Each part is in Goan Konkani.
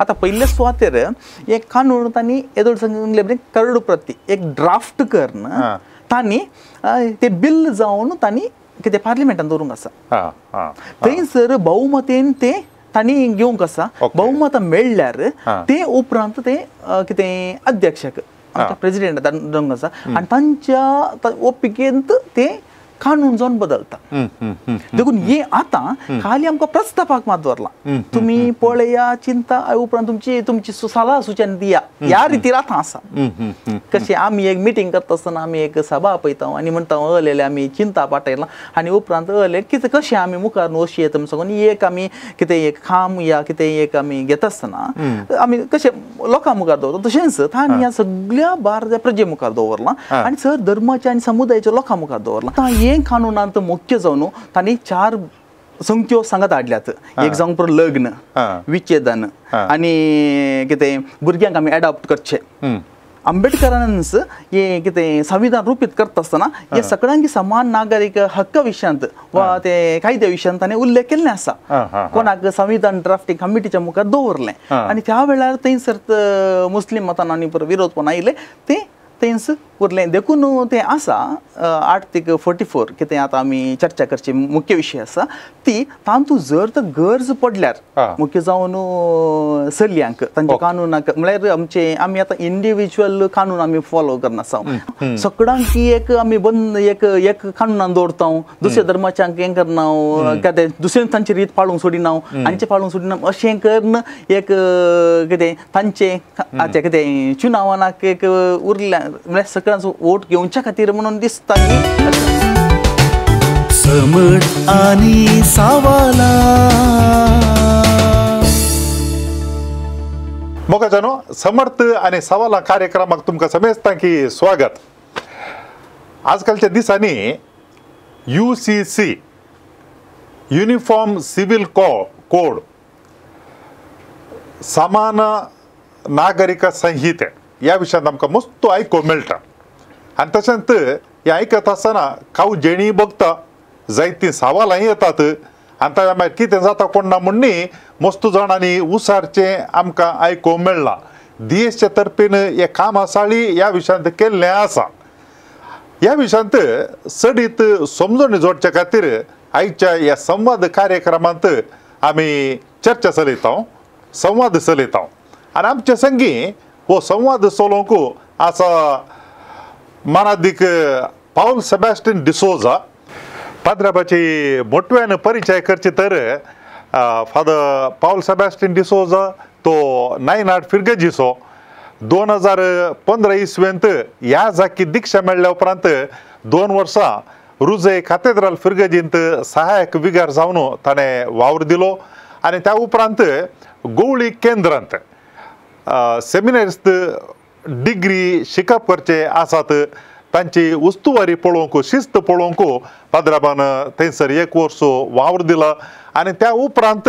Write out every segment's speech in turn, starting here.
आतां पयले सुवातेर एक कानून तांणी येदोळ सांगले करडू प्रती एक ड्राफ्ट करून तांणी ते बिल जावन तांणी कितें पार्लिमेंटान दवरूंक आसा. थंयसर बहुमतेन ते तांणी घेवंक आसा. बहुमतां मेळ्ळ्यार ते उपरांत ते कितें अध्यक्षक आमच्या प्रेजिडेंट दवरूंक आसा आनी तांच्या ओपिकेंत ते कानून जावन बदलता. देखून हे आतां खाली आमकां प्रस्तापाक मात दवरला, तुमी पळया चिंता उपरांत तुमची तुमची सलाह सुचन दिया ह्या रितीर आतां आसा. कशें आमी एक मिटींग करता आसतना आमी एक सभा आपयता आनी म्हणटा अलेले आमी चिंता पाठयला आनी उपरांत अले कितें कशें आमी मुखार वशी येता म्हण सांगून एक आमी कितें एक खाम या कितें एक आमी घेता आसतना आमी कशें लोकां मुखार दवरता तशेंच तांणी ह्या सगळ्या भारतीय प्रजे मुखार दवरलां आनी सर धर्माच्या आनी समुदायाच्या लोकां मुखार दवरलां. हे कानूनांत मुख्य जावन तांणी चार संख्यो सांगत हाडल्यात. एक जावंक पुरो लग्न, विच्छेदन आनी कितें भुरग्यांक आमी एडॉप्ट करचें. आंबेडकरानच हे कितें संविधान रुपीत करता आसतना हे सगळ्यांक समान नागरीक हक्क विशयांत वा ते कायद्या विशयांत ताणें उल्लेख केल्ले आसा. कोणाक संविधान ड्राफ्टिंग कमिटीच्या मुखार दवरलें आनी त्या वेळार थंयसर मुस्लीम मतान आनी विरोध पण आयले ते थंयच उरलें. देखून तें आसा आर्टीकल 44 कितें आतां आमी चर्चा करची मुख्य विशय आसा ती तातूंत जर तर गरज पडल्यार मुख्य जावन चलयांक तांच्या कानूनाक म्हळ्यार आमचे आमी आतां इंडिविज्युअल कानून आमी फॉलो करनासा, सगळ्यांक एक आमी बंद एक एक कानूनान दवरता, दुसऱ्या धर्माच्यांक हें करना, कितें दुसऱ्या तांची रीत पाळूंक सोडिना, हांचे पाळूंक सोडिना अशें करून एक कितें तांचे आतां कितें चुनावानाक एक उरल्या म्हळ्यार सगळ्यांचो वोट घेवच्या खातीर म्हणून दिसता. समट आनी सावाला मोगाजानो समर्थ आनी सवाला कार्यक्रमाक तुमकां समेस्तां की स्वागत. आजकालच्या दिसांनी UCC uniform civil code समान नागरिक संहिते ह्या विशयांत आमकां मस्त आयकूंक मेळटा. आनी तशेंच हें आयकत आसतना काव जेणी बघता जायतीं सवालां येतात आनी ताच्या मागीर कितें जाता कोण ना म्हूण न्ही मस्त जाणांनी उसारचें आमकां आयकूंक मेळ्ळां. देशच्या तर्फेन हें काम आसाळी ह्या विशयांत केल्लें आसा. ह्या विशयांत चडीत समजणी जोडच्या खातीर आयच्या ह्या संवाद कार्यक्रमांत आमी चर्चा चलयता, संवाद चलयता आनी आमचे संगी हो संवाद चलोवंक आसा मानादीक पावल सेबॅस्टियन डिसोजा. पाद्राबाची मोटव्यान परिचय करचे तर फादर पावल सेबॅस्टियन डिसोजा तो नायनाट फिरगजीचो 2015 इसवेंत ह्या जाकी दीक्षा मेळ्ळ्या उपरांत 2 वर्सां रुजय कातेद्राल फिरगजींत सहायक विगार जावन ताणें वावर दिलो आनी त्या उपरांत गोवळी केंद्रांत सेमिनारिस्त डिग्री शिकप करचे आसात तांची उस्तुवारी पळोवंक शिस्त पळोवंक पाद्राबान थंयसर 1 वर्स वावर दिला आनी त्या उपरांत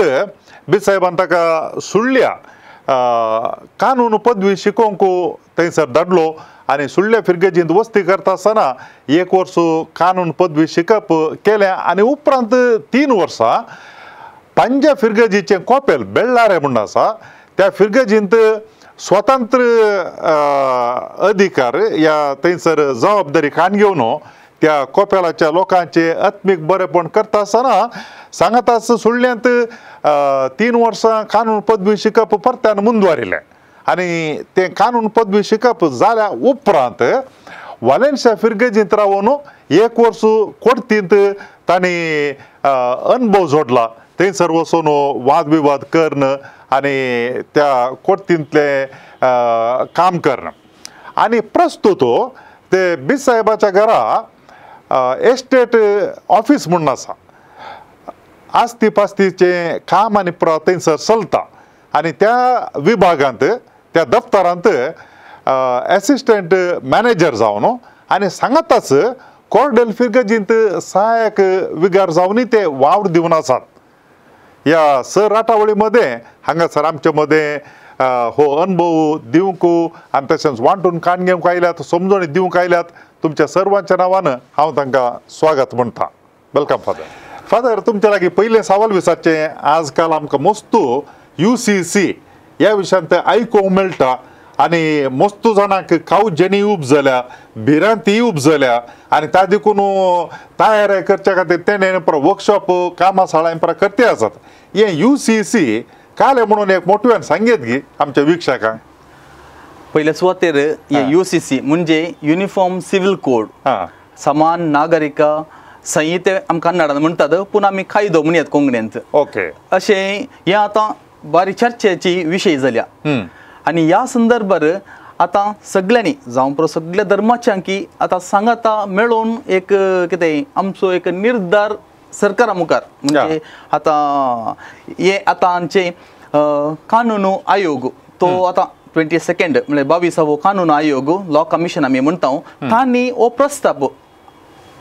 बिसाहेबान ताका सुळ्ळ्या कानून पदवी शिकोवंक थंयसर धाडलो आनी सुळ्ळ्या फिरगजींत वस्ती करता आसतना 1 वर्स कानून पदवी शिकप केलें आनी उपरांत 3 वर्सां पंजा फिरगजीचें कोपेल बेळ्ळारे म्हूण आसा त्या फिरगजींत स्वतंत्र अधिकार ह्या थंयसर जबाबदारी खाण घेवन त्या कोपेलाच्या लोकांचे आत्मीक बरेपण करता आसतना सांगाताच सुळ्ळ्यांत 3 वर्सां कानून पदवी शिकप परत्यान मुंदवारिलें आनी तें कानून पदवी शिकप जाल्या उपरांत वालेन्शिया फिरगजींत रावन 1 वर्स कोर्तींत तांणी अनुभव जोडला. थंयसर वचून वादविवाद करून आनी त्या कोर्तींतलें काम करणं आनी प्रस्तुत ते बिसाहेबाच्या घरा एस्टेट ऑफीस म्हणून आसा. आस्ती पास्तीचें काम आनी थंयसर चलता आनी त्या विभागांत त्या दफ्तरांत एसिस्टंट मॅनेजर जावन आनी सांगाताच कॉर्डेल फिरगजींत सहायक विगार जावनूय ते वावर दिवन आसात. ह्या सर राटावळी मदें हांगासर आमचे मदें हो अनुभव दिवंक आनी तशेंच वांटून काण घेवंक आयल्यात, समजणी दिवंक आयल्यात. तुमच्या सर्वांच्या नांवान हांव तांकां स्वागत म्हणटा. Welcome father. Father, तुमच्या लागीं पयलें सवाल विचारचें, आजकाल आमकां मस्तू UCC ह्या विशयांत आयकूंक मेळटा आनी मस्त जाणांक कावजेणी उपजल्या, भिरांती उपजल्या आनी ता देखून तयार करच्या खातीर तेणें वर्कशॉप कामासाळां पर करते आसात. हें you see सी काले म्हणून एक मोठ्यान सांगेत गी आमच्या वीक्षकांक. पयले सुवातेर हे you see सी म्हणजे युनिफॉर्म सिव्हील कोड, समान नागरिका संहिते आमकां कन्नडान म्हणटात पूण आमी कायदो म्हणयात कोंकणींत. ओके, अशें हें आतां बारी चर्चेची विशय जाल्या आनी ह्या संदर्भार आतां सगळ्यांनी जावं पुरो सगळ्या धर्माच्यांकी आतां सांगाता मेळोवन एक कितें आमचो एक निर्धार सरकारा मुखार म्हणजे आतां हे आतां आमचे कानून आयोग तो आतां 22 म्हळ्यार 22वो कानून आयोग लॉ कमिशन आमी म्हणटा तांणी हो प्रस्ताव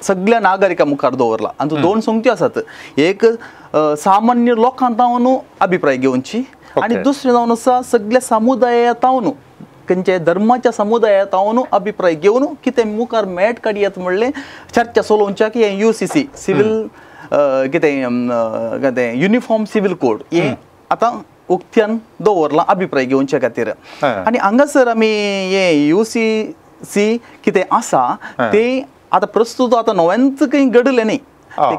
सगळ्या नागरिकां मुखार दवरला. आनी दोन संगत्यो आसात, एक सामान्य लोकां तावन अभिप्राय घेवची आनी दुसरें जावन आसा सगळ्या समुदाया तावन खंयच्या धर्माच्या समुदाया तावन अभिप्राय घेवन कितें मुखार मेट काडयात म्हणलें चर्चा चलोवच्या की हें you see C civil कितें कितें युनिफॉर्म सिव्हील कोड हें आतां उक्त्यान दवरलां अभिप्राय घेवच्या खातीर. आनी हांगासर आमी हें you see सी कितें आसा तें आतां प्रस्तुत आतां नव्यानच खंय घडलें न्ही.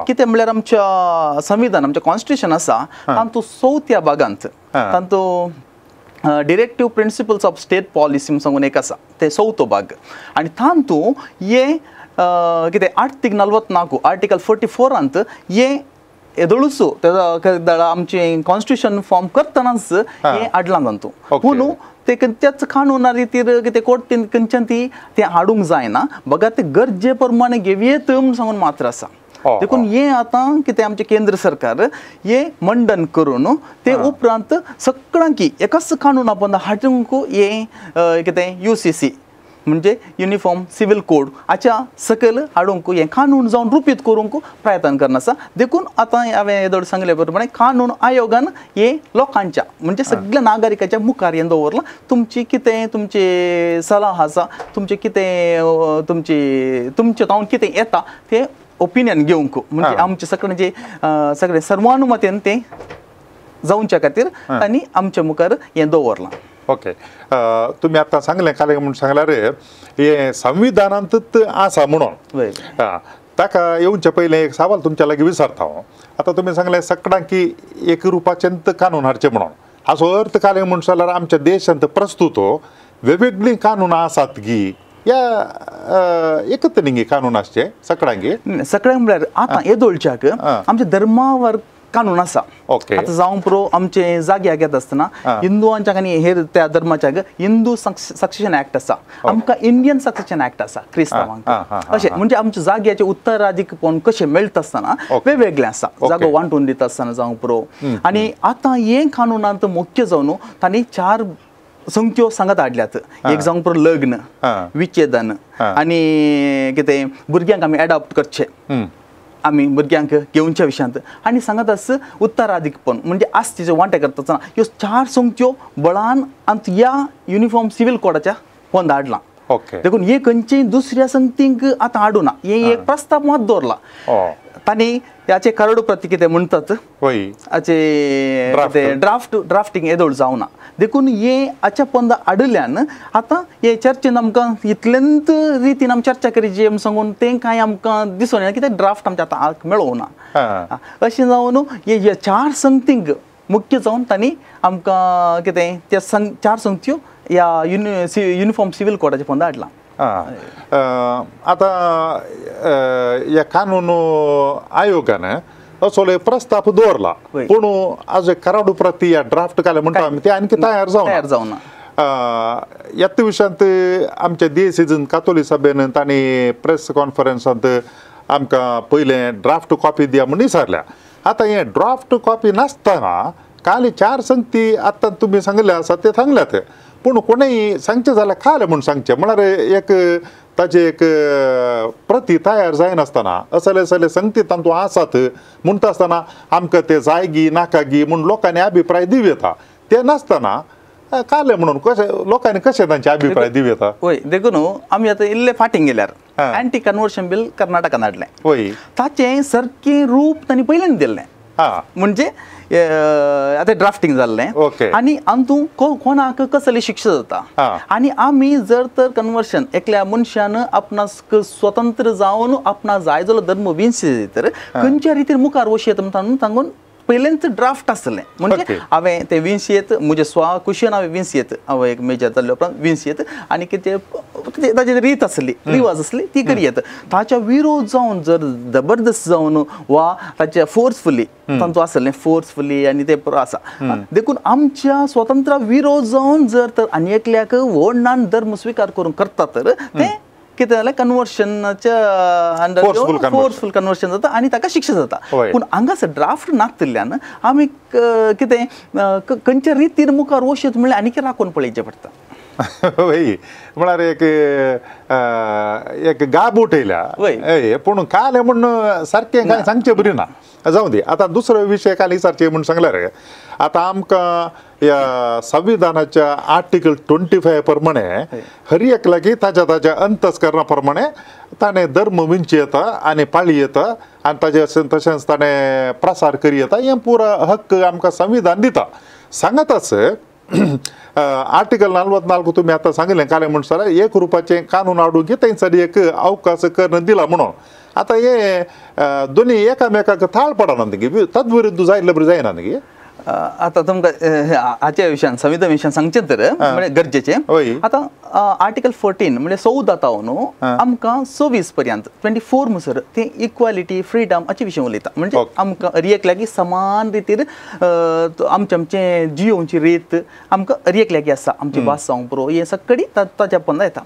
कितें म्हणल्यार आमच्या संविधान आमचें कॉन्स्टिट्युशन आसा तातूंत चवथ्या भागांत तातूंत directive principles of state policy म्हूण सांगून एक आसा ते चवथो भाग आनी तातूंत हें कितें आर्टीकल 44 आर्टिकल 44 हें येदोळूच आमचें कॉन्स्टिट्युशन फॉर्म करतनाच हें हाडलां तातूंत. पूण ते त्याच कानूना रितीर कितें कोर्टीन खंयच्यान ती तें हाडूंक जायना बघा ते गरजे प्रमाणे घेवयेत म्हूण सांगून मात्र आसा. देखून हें आतां कितें आमचें केंद्र सरकार हें मंडन करून ते उपरांत सगळ्यांकी एकाच कानूना पोंदा हाडूंक हें कितें you see सी म्हणजे युनिफॉर्म सिव्हील कोड हाच्या सकयल हाडूंक हें कानून जावन रुपीत करूंक प्रयत्न करना आसा. देखून आतां हांवें येदोळ सांगले प्रमाणे कानून आयोगान हें लोकांच्या म्हणजे सगळ्या नागरिकाच्या मुखार हें दवरलां. तुमची कितें तुमची सलाह आसा, तुमचें कितें तुमची तुमचें तावन कितें येता तें ओपिनियन घेवंक म्हणजे आमचे सगळें जे सगळें सर्वानुमतेन तें जावच्या खातीर तांणी आमच्या मुखार हें दवरलां. ओके, तुमी आतां सांगलें काल म्हूण सांगल्यार हें संविधानांतूच आसा म्हणून ताका येवचे पयलें एक सवाल तुमच्या लागीं विचारता हांव. आतां तुमी सांगलें सगळ्यांकी एक रुपाचें कानून हाडचें म्हणून, हाचो अर्थ काल म्हूण जाल्यार आमच्या देशांत प्रस्तुत वेगवेगळीं कानूनां आसात गी या एकच न्ही कानून आसचे सगळ्यांकी? सगळ्यांक म्हळ्यार आतां येदोळच्याक आमच्या धर्मावर कानून आसा. आतां जावं पुरो आमचे जाग्याक घेता आसतना हिंदुआंच्या आनी हेर त्या धर्माच्या हिंदू सक्सेशन एक्ट आसा, आमकां इंडियन सक्सेशन एक्ट आसा क्रिस्तांवांक. अशें म्हणजे आमच्या जाग्याचे उत्तराधिकपण कशें मेळटा आसतना वेगवेगळें आसा, जागो वांटून दिता आसतना जावं पुरो. आनी आतां हें कानूनांत मुख्य जावन तांणी 4 संगत्यो सांगत हाडल्यात. एक जावं पुरो लग्न, विच्छेदन आनी कितें भुरग्यांक आमी एडॉप्ट करचें, आमी भुरग्यांक घेवच्या विशयांत आनी सांगत आस उत्तराधिकपण म्हणजे आस्तीचे वांटे करता आसतना ह्यो 4 संगत्यो बळान आनी ह्या युनिफॉर्म सिव्हील कोडाच्या पोंदा हाडलां. देखून हे खंयचेय दुसऱ्या संगतींक आतां हाडूना, हे एक प्रस्ताव मात दवरला तांणी. ह्याचे करडो प्रती कितें म्हणटात हाचे ड्राफ्ट ड्राफ्टींग येदोळ जावना. देखून हे हाच्या पोंदा हाडिल्ल्यान आतां हे चर्चेन आमकां इतलेंत रितीन आमी चर्चा करीची म्हूण सांगून तें कांय आमकां दिसून येना कित्याक ड्राफ्ट आमच्या आतां मेळोवना. अशें जावन हे 4 संगतींक मुख्य जावन तांणी आमकां कितें त्या 4 संगत्यो ह्या युनिफॉर्म सिव्हील कोडाच्या पोंदा हाडलां. आतां ह्या कानून आयोगान असो प्रस्ताव दवरला पूण आज कराडू प्रती ह्या ड्राफ्ट काल म्हणटा आमी ते आणखी तयार जावना. ह्याच विशयांत आमच्या देसीजन कातोली सभेन तांणी प्रेस कॉन्फरन्सांत आमकां पयलें ड्राफ्ट कॉपी दिया म्हूण विचारल्या. आतां हें ड्राफ्ट कॉपी नासतना काल 4 संगती आतां तुमी सांगले आसा ते सांगल्यात पूण कोणूय सांगचें जाल्यार काल म्हूण सांगचें म्हळ्यार एक ताजे एक प्रती तयार जायनासतना असले असले संगती तातूंत आसात म्हणटा आसतना आमकां ते जाय गी नाका गी म्हूण लोकांनी अभिप्राय दिवं येता. ते नासतना काल म्हणून कशें लोकांनी कशें तांचे अभिप्राय दिवं येता? वय, देखून आमी आतां इल्ले फाटीं गेल्यार एंटी कन्वर्शन बील कर्नाटकान हाडलें, ताचें सारकें रूप तांणी पयलींच दिल्लें. म्हणजे आतां ड्राफ्टिंग जाल्लें आनी अंतू कोणाक कसली शिक्षा जाता आनी आमी जर तर कन्वर्शन एकल्या मनशान आपणाक स्वतंत्र जावन आपणा जाय जालो धर्म विंची तर खंयच्या रितीन मुखार वचयेत म्हणून सांगून पहिल्यांच ड्राफ्ट आसलें. म्हणजे हांवें तें विंचयेत म्हजे स्वा कुशीन हांवें विंचयेत हांवें एक मेजर जाल्ले उपरांत विंचयेत आनी कितें कितें ताजी रीत आसली रिवाज आसली ती करयेत. ताच्या विरोध जावन जर जबरदस्त जावन वा ताच्या फोर्सफुली तांचो आसलें फोर्सफुली आनी तें आसा देखून आमच्या स्वतंत्र विरोध जावन जर तर आनी एकल्याक व्हडनान धर्म स्विकार करून करता तर तें कितें जालें कन्वर्शनाच्या अंडर फोर्सफूल कन्वर्शन जाता आनी ताका शिक्षा जाता. पूण हांगासर ड्राफ्ट नासतल्यान आमी कितें खंयच्या रितीन मुखार वचत म्हणल्यार आनी राखून पळोवचें पडटा. वय म्हळ्यार एक एक गाब उठयल्या हय पूण काल म्हूण सारकें कांय सांगचें बरी ना. जावं दी आतां दुसरो विशय काल विचारचें म्हूण सांगल्यार आतां आमकां ह्या संविधानाच्या आर्टिकल 25 प्रमाणे हर एक लागीं ताज्या ताज्या अंतस्करणा प्रमाणे ताणें धर्म विंची येता आनी पाळी येता आनी ताजे तशेंच ताणें प्रसार करी येता हें पुरा हक्क आमकां संविधान दिता. सांगताच आर्टिकल 44 तुमी आतां सांगिल्लें काल म्हूण जाल्यार एक रुपाचें कानून हाडून की तेंच्यानी एक अवकाश करून दिला म्हणून आतां हे दोनी एकामेकाक थाळ पडना न्ही तद्विरुद्ध जायल्ले बरें जायना न्ही. आतां तुमकां हाच्या विशयान संविधान विशयान सांगचें तर म्हणजे गरजेचें. आतां आर्टिकल 14 म्हणजे 14 न्हू आमकां 26 पर्यंत 24 म्हणसर तें इक्वालिटी फ्रिडम हाचे विशय उलयता. म्हणजे आमकां हर एकल्याकी समान रितीर आमचे आमचें जियोवची रीत आमकां हर एकल्याकी आसा आमची भास जावंक पुरो हें सगळी ताच्या पोंदा येता.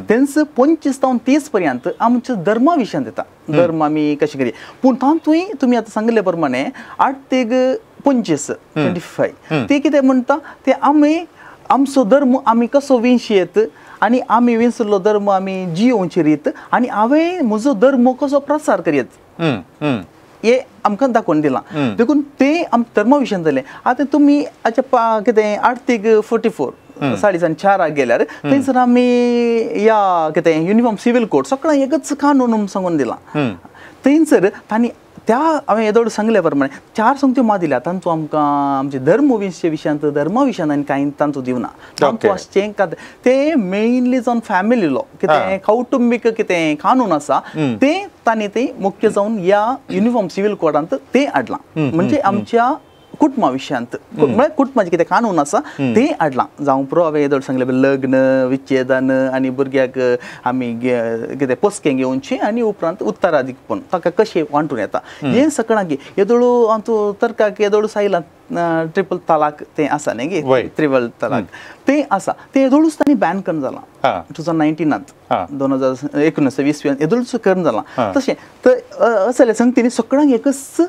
तेंच 25 जावन 30 पर्यंत आमच्या धर्मा विशयांत येता धर्म आमी कशें करी. पूण तातूंय तुमी आतां सांगिल्ले प्रमाणे आर्टिकल 25 25 ते कितें म्हणटा ते आमी आमचो धर्म आमी कसो विंचयेत आनी आमी विंचलो धर्म आमी जियोवची रीत आनी हांवें म्हजो धर्म कसो प्रसार करयेत हे आमकां दाखोवन दिलां. देखून तें आम धर्मा विशयान जालें. आतां तुमी हाच्या कितें आर्टिकल 44 4.5 गेल्यार थंयसर आमी ह्या कितें युनिफॉर्म सिवील कोड सगळें एकच कानून सांगून दिलां. थंयसर तांणी त्या हांवें येदोळ सांगले प्रमाणे 4 संगत्यो मा दिल्या तांचो आमकां आमचे धर्म विशयांत धर्मा विशयांत आनी कांय तांचो दिवना. तांचो आसचें तें मेनली जावन फॅमिली लॉ कितें कौटुंबीक कितें कानून आसा तें तांणी तें मुख्य जावन ह्या युनिफॉर्म सिवील कोडांत तें हाडलां. म्हणजे आमच्या कुटुंबा विशयांत म्हळ्यार कुटुंबाचें कितें कानून आसा तें हाडलां. जावं पुरो हांवें येदोळ सांगलें लग्न विच्छेदन आनी भुरग्याक आमी कितें पोसकें घेवचें आनी उपरांत उत्तराधिकपण ताका कशें वांटून येता हें सगळ्यांक येदोळ हांव तर्काक येदोळ सायलां ट्रिपल तलाक तें आसा न्ही गे त्रिपल तलाक तें आसा तें येदोळूच तांणी बॅन करून जालां 2019 2019 20 येदोळूच करून जालां. तशें तर असलें संगतींनी सगळ्यांक एकच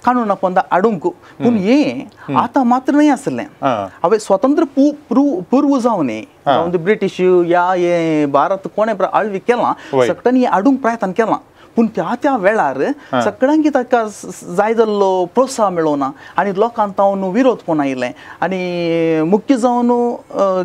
कानून पोंदा हाडूंक. पूण हें आतां मात्र न्हय आसलें हांवें स्वतंत्र पूर्व जावन जावन ब्रिटीश ह्या हें भारत कोणें आळवी केलां सगळ्यांनी हें हाडूंक प्रयत्न केलां. पूण त्या त्या वेळार सगळ्यांक ताका जाय जाल्लो प्रोत्साहन मेळोना आनी लोकांक तावन विरोध पण आयलें आनी मुख्य जावन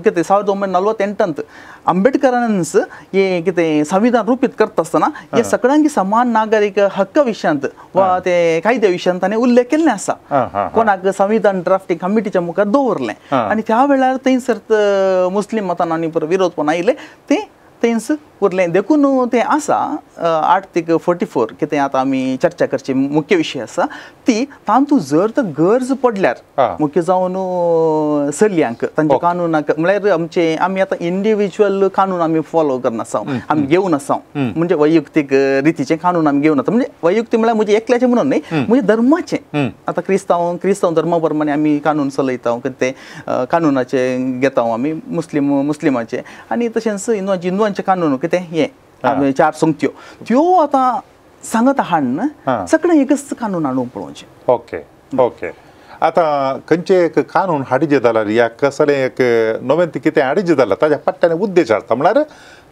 कितें 1948 आंबेडकरानच हें कितें संविधान रुपीत करता आसतना हे सगळ्यांक समान नागरीक हक्का विशयांत वा ते कायद्या विशयांत ताणें उल्लेख केल्ले आसा. कोणाक संविधान ड्राफ्टिंग कमिटीच्या मुखार दवरलें आनी त्या वेळार थंयसर मुस्लीम मतान आनी विरोध पण आयले तें थंयच उरलें. देखून तें आसा आर्टिकल 44 कितें आतां आमी चर्चा करची मुख्य विशय आसा ती तातूंत जर तर गरज पडल्यार मुख्य जावन चलयांक तांच्या कानूनाक म्हळ्यार आमचे आमी आतां इंडिविज्युअल कानून आमी फॉलो करनासा आमी घेवन आसा म्हणजे वैयक्तीक रितीचें कानून आमी घेवन आसा. म्हणजे वैयक्तीक म्हळ्यार म्हजें एकल्याचें म्हणून न्ही म्हणजे धर्माचें. आतां क्रिस्तांव क्रिस्तांव धर्मा प्रमाणे आमी कानून चलयता ते कानूनाचें घेता आमी मुस्लीम मुस्लिमाचें आनी तशेंच हिंदवांचें कानून कितें हें 4 संगत्यो त्यो आतां सांगत हाडून सगळें एकच कानून हाडूंक पळोवचें. ओके ओके आतां खंयचें एक कानून हाडीचे जाल्यार या कसलें एक नवें कितें हाडीचें जाल्यार ताज्या फाटल्यान उद्देश आसता म्हळ्यार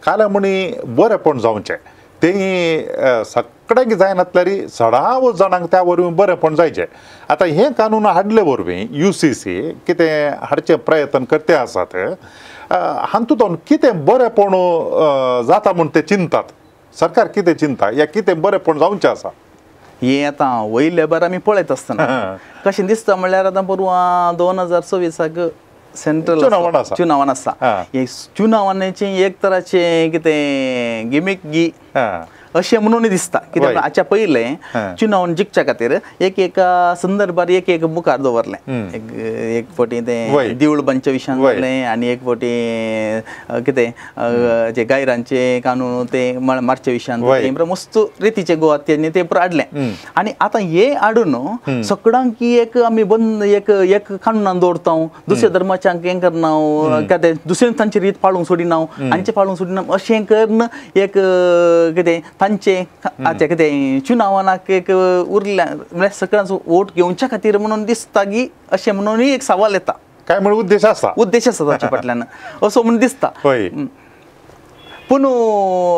काल्या म्हणी बरेंपण जावचें तें सगळ्यांक जायनासल्यार सडाव जाणांक त्या वरवीं बरेंपण जायचें. आतां हें कानून हाडले वरवीं UCC कितें हाडचें प्रयत्न करते आसात हातूंत कितें बरेंपण जाता म्हूण ते चिंतात सरकार कितें चिंता या कितें बरेंपण जावचें आसा. हे आतां वयले बार आमी पळयत आसतना कशें दिसता म्हणल्यार आतां परवां 2024 सेंट्रल चुनावान आसा हे चुनावानाचें एक तराचें कितें गिमीक गी अशें म्हणून दिसता कित्याक हाच्या पयलें चुनावान जिखच्या खातीर एक एका संदर्भार एक एक मुखार दवरलें एक एक फावटी तें देवूळ बांदच्या विशयान जालें आनी एक फावटी कितें जे गायरांचे कानून ते मारच्या विशयान तें मस्त रितीचे गोवा तेणी तें हाडलें आनी आतां हे हाडून सगळ्यांक एक आमी बंद एक एक कानुनान दवरता दुसऱ्या धर्माच्यांक हें करना कितें दुसऱ्यान तांची रीत पाळूंक सोडिना हांचे पाळूंक सोडिना अशें करून एक कितें तांचे आतां कितें चुनावानाक एक उरल्या म्हळ्यार सगळ्यांचो वोट घेवच्या खातीर म्हणून दिसता की अशें म्हणूनय एक सवाल येता काय म्हणून उद्देश आसा उद्देश आसा ताच्या फाटल्यान असो म्हणून दिसता पूण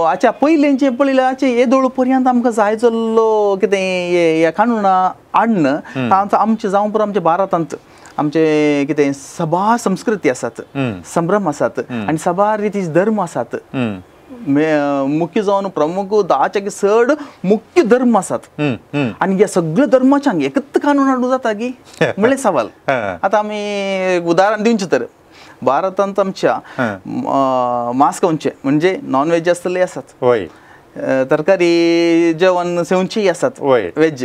हाच्या पयलेंचे पळयल्यार हाचे येदोळ पर्यंत आमकां जाय जाल्लो कितें ह्या कानुना हाडन आमचें जावं पुरो आमच्या भारतांत आमचे कितें सभा संस्कृती आसात संभ्रम आसात आनी सभार रितीचे धर्म आसात मुख्य जावन प्रमुख 10च्या चड मुख्य धर्म आसात आनी ह्या सगळ्या धर्माच्यांक एकच कानून हाडूं जाता की म्हणलें सवाल आतां आमी उदाहरण दिवचें तर भारतांत आमच्या मांस खावचें म्हणजे नॉन व्हेज आसतले आसात तरकारी जेवण सेवचीय आसात वेज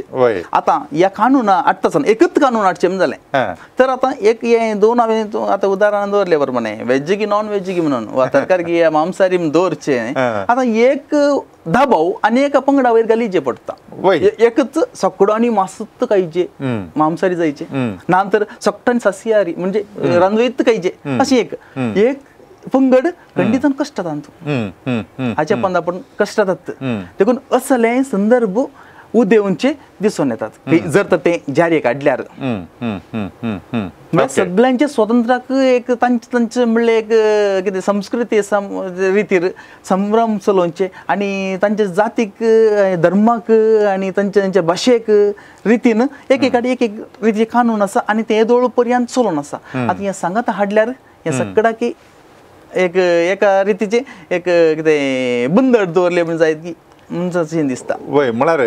आतां ह्या कानूना हाडटा आसतना एकच कानून हाडचें म्हण जालें तर आतां एक हें दोन हांवें आतां उदाहरण दवरलें प्रमाणे वेज की नॉन वेज की म्हणून वा तरकारी की मांसाहारी म्हण दवरचें आतां एक दबाव आनी एका पंगडा वयर घालीचे पडटा एकच सगळ्यांनी मांसूच खायचे मांसाहारी जायचे ना तर सगळ्यांनी सस्याहारी म्हणजे रांदवयत खायचे अशें एक एक पंगड खंडितान कश्टात हाच्या पंदा पण कश्टात देखून असले संदर्भ उदेवचे दिसून येतात जर तर ते जारी काडल्यार म्हळ्यार सगळ्यांचे स्वतंत्राक एक तांचे तांचे म्हणलें एक कितें संस्कृती रितीर संभ्रम चलोवचे आनी तांच्या जातीक धर्माक आनी तांच्या तांच्या भाशेक रितीन एक एक एक एक रितीचे कानून आसा आनी ते येदोळ पर्यंत चलोवन आसा आतां हें सांगात हाडल्यार हें सगळ्याक एक एका रितीचे एक कितें बंदर दवरलें म्हण जायत की म्हणून दिसता वय म्हळ्यार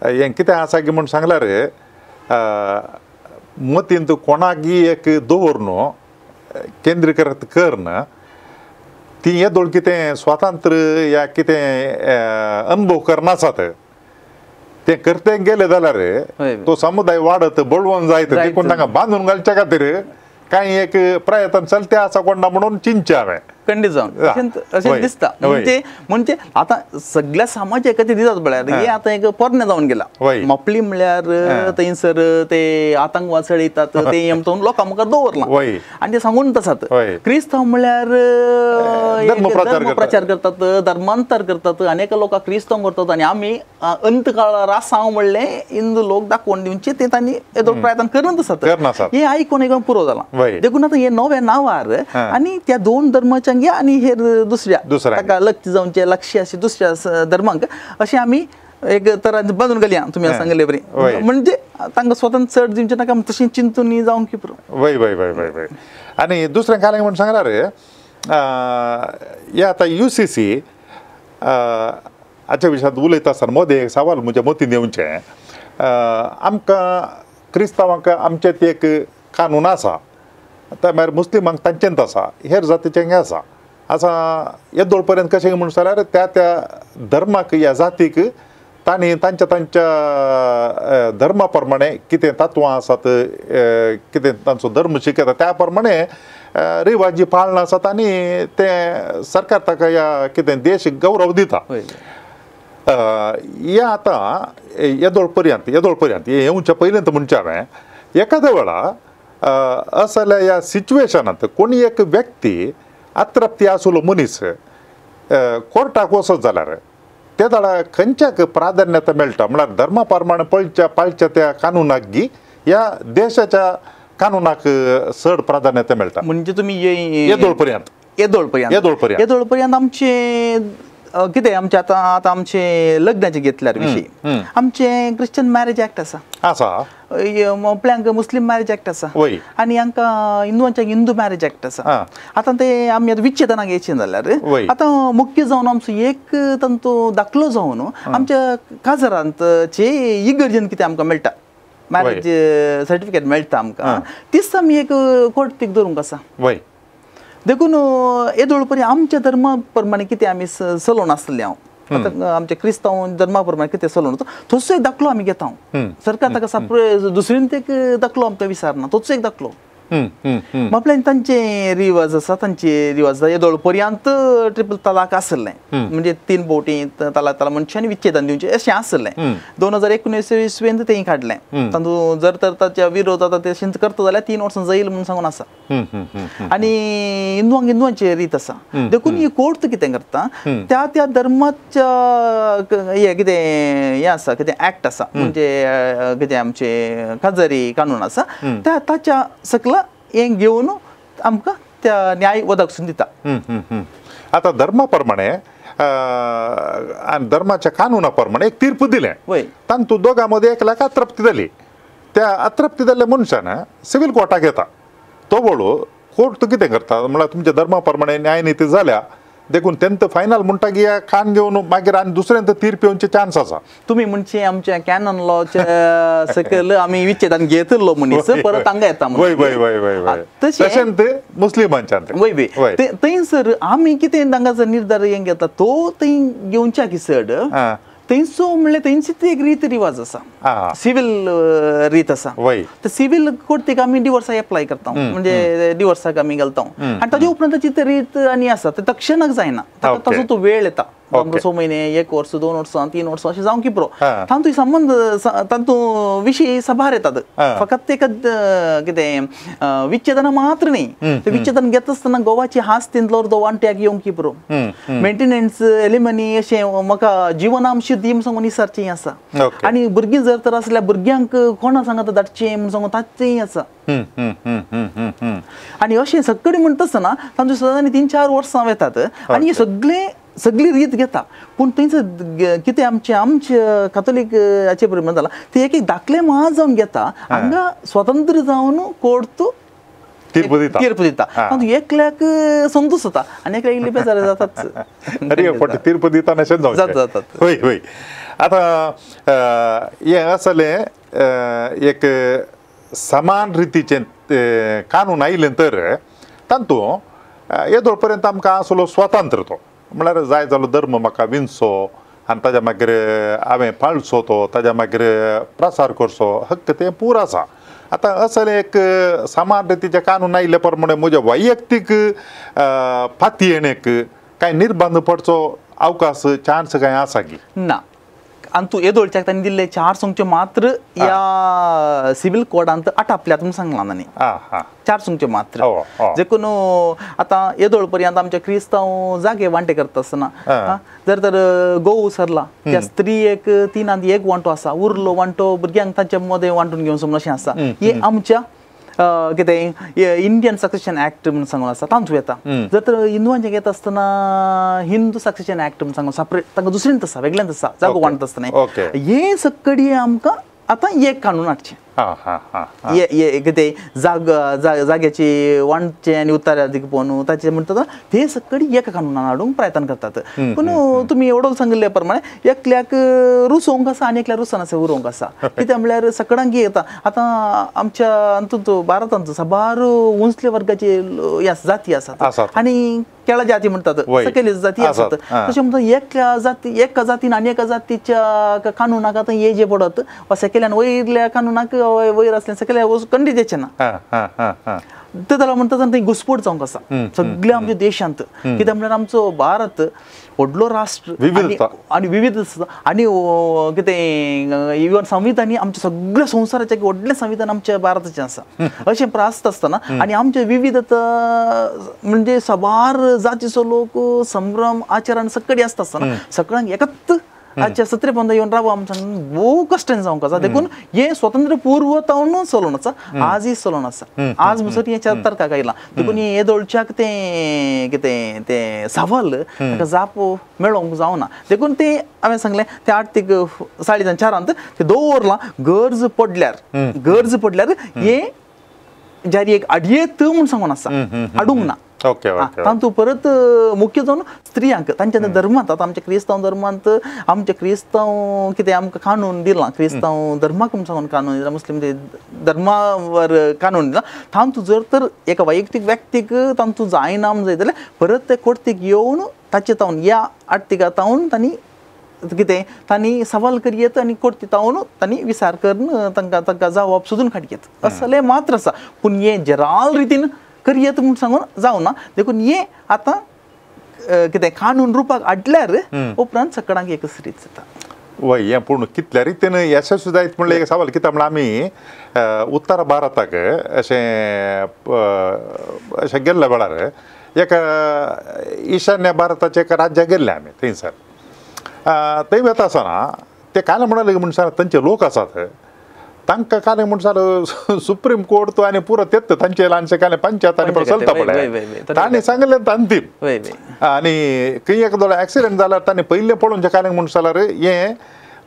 हें कितें आसा की म्हूण सांगल्यार मतींत कोणाकी एक दवर न्हू केंद्रीकृत कर ती येदोळ कितें स्वातंत्र्य या कितें अनुभव करनासात ते करते गेले जाल्यार तो समुदाय वाडत बळवंत जायत देखून तांकां बांदून घालच्या खातीर कांय एक प्रयत्न चलते आसा कोण ना म्हणून चिंतचें हांवें खंडीत जावन अशें दिसता म्हणजे म्हणजे आतां सगळ्या समाज एकाचे दितात म्हळ्यार हे आतां एक पोरणें जावन गेला मोपली म्हळ्यार थंयसर ते आतंकवाद चडयतात ते हें लोकां मुखार दवरलां आनी ते सांगून आसात क्रिस्तांव म्हळ्यार धर्म प्रचार करतात धर्मांतर करतात अनेक लोकांक क्रिस्तांव करतात आनी आमी अंत काळार आसा म्हणलें हिंदू लोक दाखोवन दिवचे ते तांणी येदो प्रयत्न करूंक आसात हें आयकून आयकून पुरो जालां देखून आतां हे नव्या नांवार आनी त्या दोन धर्माच्या आनी हेर दुसऱ्या ताका लक्ष जावचे लक्ष अशें दुसऱ्या धर्मांक अशें आमी एक तरा बांदून घालया तुमी सांगले बरी म्हणजे तांकां स्वतंत्र चड दिवचें नाका तशें चिंतून जावंक की पुरो वय वय वय वय वय आनी दुसरें काय म्हूण सांगल्यार हे आतां you see सी हाच्या विशयांत उलयता आसतना मदें एक सवाल म्हज्या मतींत येवचें आमकां क्रिस्तांवांक आमचें ते एक कानून आसा त्या भायर मुस्लिमांक तांचेंत आसा हेर जातीचें आसा आतां येदोळ पर्यंत कशें म्हूण जाल्यार त्या त्या धर्माक ह्या जातीक तांणी तांच्या तांच्या धर्मा प्रमाणे कितें तत्वां आसात कितें तांचो धर्म शिकयता त्या प्रमाणे रिवाजी पाळणा आसात आनी तें सरकार ताका ह्या कितें देश गौरव दिता हें आतां येदोळ पर्यंत हें येवच्या पयलींत म्हणचें हांवें एखाद्या वेळा असल्या ह्या सिच्युएशनांत कोणी एक व्यक्ती अतृप्ती आसलो मनीस कोर्टाक वचत जाल्यार ते जाल्यार खंयच्याक प्राधान्यता मेळटा म्हळ्यार धर्मा प्रमाणे पळच्या पाळच्या त्या कानुनाक गी ह्या देशाच्या कानुनाक चड प्राधान्यता मेळटा म्हणजे तुमी येदोळ पर्यंत येदोळ पर्यंत येदोळ पर्यंत आमचे कितें आमचे आतां आतां आमचे लग्नाचे घेतल्यार विशय आमचे क्रिश्चन मॅरेज एक्ट आसा आसा, आपल्यांक मुस्लीम मॅरेज एक्ट आसा आनी हांकां हिंदूंच्या हिंदू मॅरेज एक्ट आसा. आतां ते आमी आतां विच्छेदनाक येयचें जाल्यार आतां मुख्य जावन आमचो एक तांचो दाखलो जावन आमच्या काजरांत चे इगर्जेन कितें आमकां मेळटा मॅरेज सर्टिफिकेट मेळटा आमकां तीच आमी एक कोर्टीक दवरूंक आसा. देखून येदोळ पर्यंत आमच्या धर्मा प्रमाणे कितें आमी चलोवन आसलें हांव आतां आमच्या क्रिस्तांव धर्मा प्रमाणे कितें चलोवन तसो एक दाखलो आमी घेता. सरकार ताका दुसरीन एक दाखलो आमकां विचारना, तोच एक दाखलो म्हटल्यार तांचे रिवाज आसा, तांचे रिवाज येदोळ पर्यंत ट्रिपल तलाक आसलें म्हणजे 3 बोटी तलाक तलाक म्हणचे आनी विच्छेदन दिवचें अशें आसलें. 2019 इसवेंत तें काडलें तातूंत जर तर ताच्या विरोध आतां ते करता जाल्यार 3 वर्सां जाईल म्हणून सांगून आसा. आनी हिंदुवांक हिंदुवांची रीत आसा. देखून ही कोर्ट कितें करता त्या त्या धर्माच्या हें कितें हें आसा कितें एक्ट आसा म्हणजे कितें आमचे काजरी कानून आसा त्या ताच्या सकला हें घेवन आमकां त्या न्याय वदकसून दिता. आतां धर्मा प्रमाणे आनी धर्माच्या कानुना प्रमाणे एक तीर्प दिलें तातूंत दोगां मदीं एकल्याक अतृप्ती जाली, त्या अतृप्ती जाल्ल्या मनशान सिवील कोर्टाक येता. तो वळू कोर्ट कितें करता म्हळ्यार तुमच्या धर्मा प्रमाणे न्यायनिती जाल्या देखून तेंत फायनल म्हणटा की कान घेवन मागीर आनी दुसऱ्यांत तीर्प येवचे चान्स आसा. तुमी म्हणचे आमच्या कॅनन लॉच्या सकयल आमी विच्छेदान घेतिल्लो मनीस परत हांगा येता म्हणून तशें ते मुस्लिमांच्यान वय वय थंयसर आमी कितें तांकां निर्धार हें घेता तो थंय घेवच्या की चड थंयसो म्हणल्यार थंयची ती एक रीत रिवाज आसा, सिवील रीत आसा. तर सिवील कोर्टीक आमी डिवोर्साक एप्लाय करता म्हणजे डिवोर्साक आमी घालता आनी ताजे उपरांत ताची ती रीत आनी आसा ते तक्षणाक जायना, ताचो तो वेळ येता 6 महिने 1 वर्स 2 वर्सां 3 वर्सां अशें जावंक की पुरो तातूंत संबंद तातूंत विशय साबार येतात. फकत एक कितें विच्छेदना मात्र न्ही, ते विच्छेदन घेता आसतना गोवाची हास तितलो अर्दो वांट्याक येवंक की पुरो, मेंटेनन्स एलिमनी अशें म्हाका जिवनांश दी म्हूण सांगून विचारचें आसा. आनी भुरगीं जर तर आसल्यार भुरग्यांक कोणा सांगता धाडचें म्हूण सांगून ताचेंय आसा. आनी अशें सगळें म्हणटा आसतना तांचे सदां 3-4 वर्सां वेतात आनी हे सगळें सगळी रीत घेता. पूण थंयसर कितें आमचे आमचे कातोलीक हाचे प्रमाण जाला ते एक एक दाखले मात जावन घेता हांगा स्वतंत्र जावन कोर्ट तीर्प दिता, तीर्प दिता तातूंत एकल्याक संतोश जाता आनी एकल्याक इल्ले बेजार जाताच. अरे फट तीर्प दिता अशें जातात. हय हय आतां हें आसलें एक समान रितीचें कानून आयलें तर तातूंत येदोळ पर्यंत आमकां आसलो स्वातंत्र्य तो म्हळ्यार जाय जालो धर्म म्हाका विंचो आनी ताज्या मागीर हांवें पाळचो तो ताज्या मागीर प्रसार करचो हक्क तें पूर आसा. आतां असलें एक समान रितीचें कानून आयिल्ले प्रमाणे म्हज्या वैयक्तीक पातयेणेक कांय निर्बंध पडचो अवकाश चान्स कांय आसा की ना. आनी तूं येदोळच्याक तांणी दिल्ले 4 सुंगच्यो मात्र ह्या सिवील कोडांत आटापल्यात म्हूण सांगलां तांणी, 4 सुंगच्यो मात्र. देखून आतां येदोळ पर्यंत आमच्या क्रिस्तांव जागे वांटे करता आसतना जर तर गोव सरला त्या स्त्रियेक 3 1 वांटो आसा, उरलो वांटो भुरग्यांक तांच्या मदें वांटून घेवचो म्हूण अशें आसा. हे आमच्या कितें इंडियन सक्सेशन एक्ट म्हूण सांगून आसा तातूंत येता. जर तर हिंदुवांचें घेता आसतना हिंदू सक्सेशन एक्ट म्हूण सांगून सेपरेट तांकां दुसरेंच आसा, वेगळेंच आसा जागो वांटता आसतना. हें सगळें आमकां आतां एक कानून हाडचें कितें जाग्याची वांटचें आनी उत्तराधिक पळोवन ताचें म्हणटा ते सगळें एक कानुनान हाडूंक प्रयत्न करतात. पूण तुमी एवढो सांगिल्ले प्रमाणे एकल्याक रुसोवंक आसा आनी एकल्याक रुसना आसा उरोवंक आसा. कित्याक म्हणल्यार सगळ्यांक येता आतां आमच्या हातूंत भारतांत साबार उंचले वर्गाचे जाती आसात आनी केळा जाती म्हणटात सकयली जाती आसात. तशें म्हणटा एकल्या जाती एका जातीन आनी एका जातीच्या कानुनाक आतां हे जे पडत वा सकयल्यान वयल्या कानुनाक वयर आसल्या सकयल्या खंडीत येचें ना ते जाल्यार म्हणटा थंय घुसपोट जावंक आसा सगळ्या आमच्या देशांत. कित्याक म्हणल्यार आमचो भारत व्हडलो राष्ट्र आनी विविध आनी कितें इवन संविधान आमच्या सगळ्या संवसाराचें व्हडलें संविधान आमच्या भारताचें आसा अशें प्रास्त आसतना आनी आमचे विविधता म्हणजे साबार जातीचो लोक संभ्रम आचरण सगळी आसता आसतना सगळ्यांक एकत्र आजच्या सत्रे पोंदा येवन राव आम सांग भोव कश्टान जावंक आसा. देखून हें स्वतंत्र पूर्व तावन चलोवन आसा, आजय चलोवन आसा, आज म्हणसर हें तर्काक आयलां. देखून हें येदोळच्याक तें कितें तें सवाल ताका जाप मेळोवंक जावना. देखून तें हांवें सांगलें तें आर्थिक 4.5 तें दवरलां, गरज पडल्यार गरज पडल्यार हें जारी एक आडयेत म्हूण सांगून आसा, हाडूंक ना. तातूंत परत मुख्य जावन स्त्रियांक तांच्या धर्मांत, आतां आमच्या क्रिस्तांव धर्मांत आमच्या क्रिस्तांव कितें आमकां कानून दिलां, क्रिस्तांव धर्माक म्हूण सांगून कानून दिला, मुस्लीम धर्मावर कानून दिला, तातूंत जर तर एका वैयक्तीक व्यक्तीक तातूंत जायना म्हूण जाय जाल्यार परत ते कोर्तीक येवन ताचे तावन ह्या आर्थिका तावन तांणी कितें तांणी सवाल करयेत आनी कोर्ती तावन तांणी विचार करून तांकां तांकां जावप सोदून काडयेत असलें मात्र आसा. पूण हें जराल रितीन करयेत म्हूण सांगून जावना. देखून हें आतां कितें कानून रुपाक हाडल्यार उपरांत सकडांक एकच रीत जाता. वय हें पूण कितल्या रितीन यशस्वी जायत म्हणल्यार एक सवाल. कित्याक म्हणल्यार आमी उत्तर भारताक अशें अशें गेल्ल्या वेळार एका ईशान्य भारताच्या एका राज्याक गेल्ले आमी, थंयसर थंय वता आसतना ते काल म्हणाले म्हण सर तांचे लोक आसात तांकां काल म्हण सर सुप्रीम कोर्ट तो आनी पुरो तेत तांचे ल्हानशे काले पंचायत आनी चलता पळय तांणी सांगलें अंतीम. आनी खंय एक दोळे एक्सिडंट जाल्यार तांणी पयलें पळोवन काले म्हण जाल्यार हें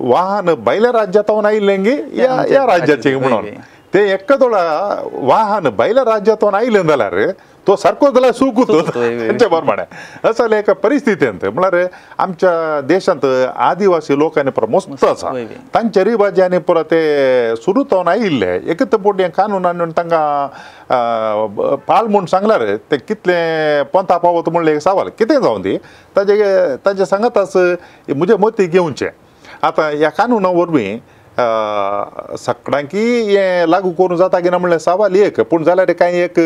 वाहन भायल्या राज्यांतून आयिल्लें गी ह्या राज्याचें म्हणून ते एकादोळा वाहन भायल्या राज्यांतून आयलें जाल्यार तो सारको जाल्यार सुकूत तांचे प्रमाणे असले एका परिस्थितींत म्हळ्यार आमच्या देशांत आदिवासी लोकांनी पुरो मस्त आसा तांचे रिवाजी आनी पुरो ते सुरू जावन आयिल्ले एक तर हें कानून हाडून तांकां पाळ म्हूण सांगल्यार ते कितलें पोंता पावत म्हणलें एक सवाल. कितें जावन दी ताजे ताजे सांगताच म्हजे मती घेवचें. आतां ह्या कानुना वरवीं सगळ्यांकी हें लागू करूं जाता की ना म्हणल्यार सवाल एक, पूण जाल्यार कांय एक